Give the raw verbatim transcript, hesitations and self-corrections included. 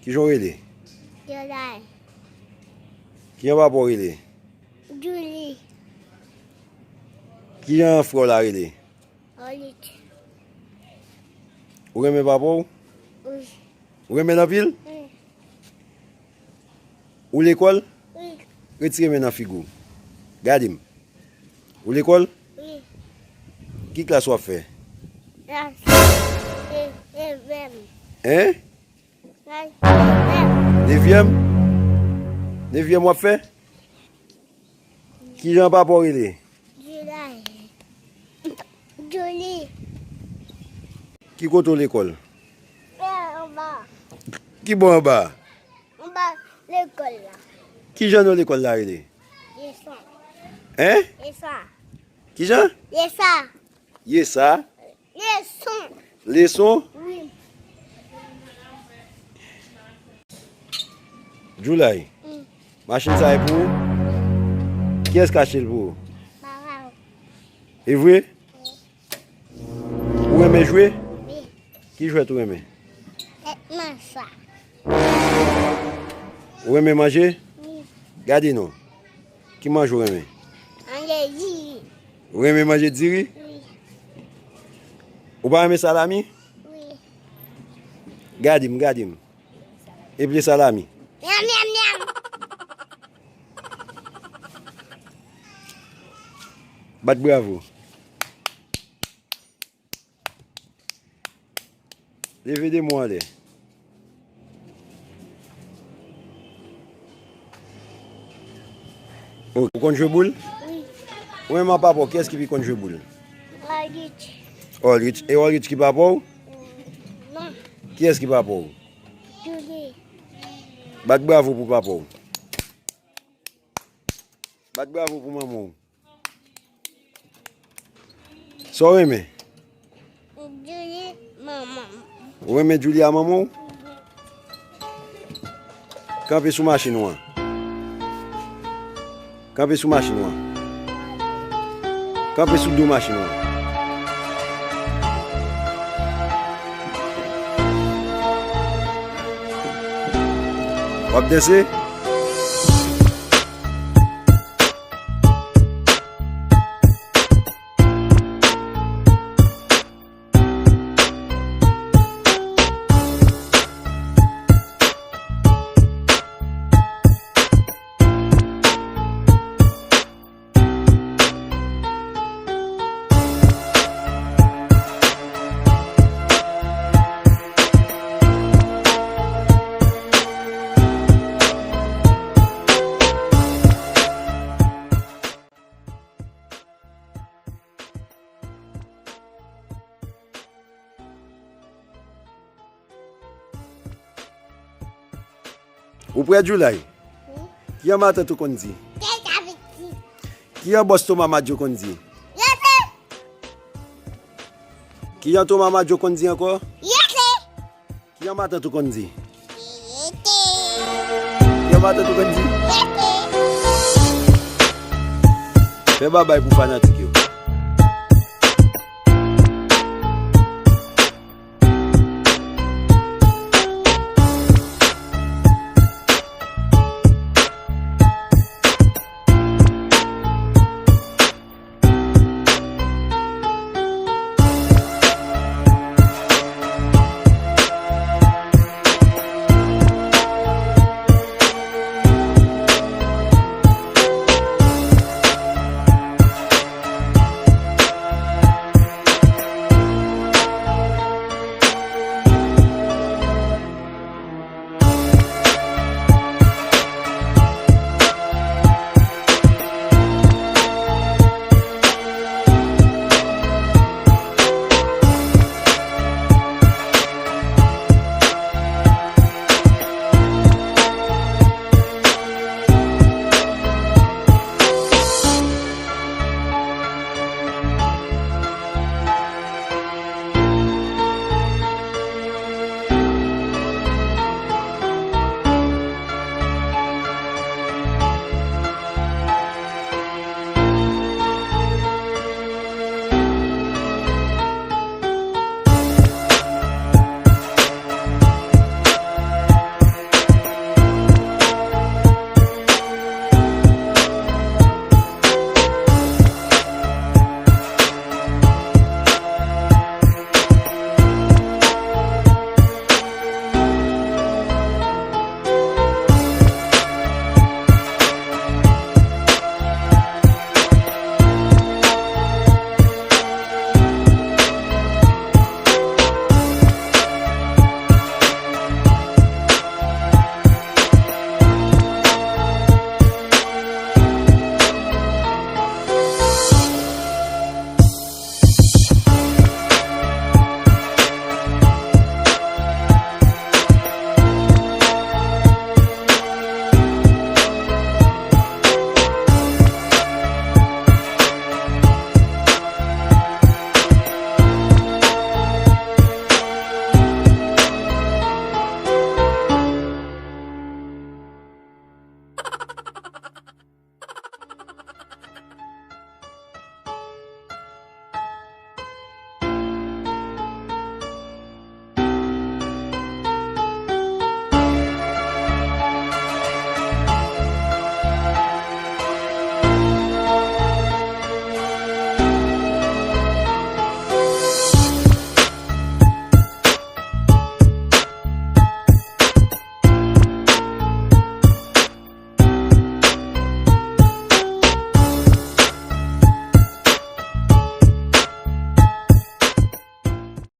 Kijan w rele? Jolay. Kijan papa w rele? Juli. Kijan frè w la rele? Olit. Ou renmen papa w? Wi. Ou renmen l anpil? Wi. Ou lekòl? Wi. Retire men nan figi w. Gade m. Ou lekòl? Wi. Ki klas w ap fè? Klas e, e, dezyèm. Hein? Klas e, dezyèm. Dezyèm? Dezyèm w ap fè? Kijan papa w rele? Juli. Juli. Ki kote w lekòl? Anba. Ki bò anba? Anba lekòl la. Kijan non lekòl la rele? Leson. Hein? Leson. Kijan? Leson. Yesa? Leson. Leson? Wi. Juli. Mm. Machin sa e pou ou? Kiyès k achte l pou ou? Papa. E vre? Ou renmen jwe? Wi. Ki jwèt ou renmen? Tèt mansa. Ou renmen manje? Wi. Gade non. Ki manje ou renmen? Manje diri. Ou renmen manje diri? Wi. Ou pa renmen salami? Wi. Gade m, gade m. Eple salami. Nyam, nyam, nyam. Bat bravo. Leve de men w anlè. Ou konn jwe boul? Wi. Ou menm ak papa w, kiyès ki pi konn jwe boul? Olrich. Olrich. E Olrich ki papa w? Non. Kiyès ki papa w? Juli. Bat bravo pou papa w. Bat bravo pou manman w. Sa w renmen? Juli, manman m. Ou renmen Juli a manman w? Kanpe sou machin ou an. Kanpe sou machin ou an. Kanpe sou do machin ou an. W ap danse? Ou prè, Juli? Wi. Kijan matant ou konn di? Tèt apeti. Kijan bòs Toma Madjo konn di? Rete. Kijan Toma Madjo konn di ankò? Rete. Kijan matant ou konn di? Rete. Kijan matant ou konn di? Rete. Fè babay pou fanatik.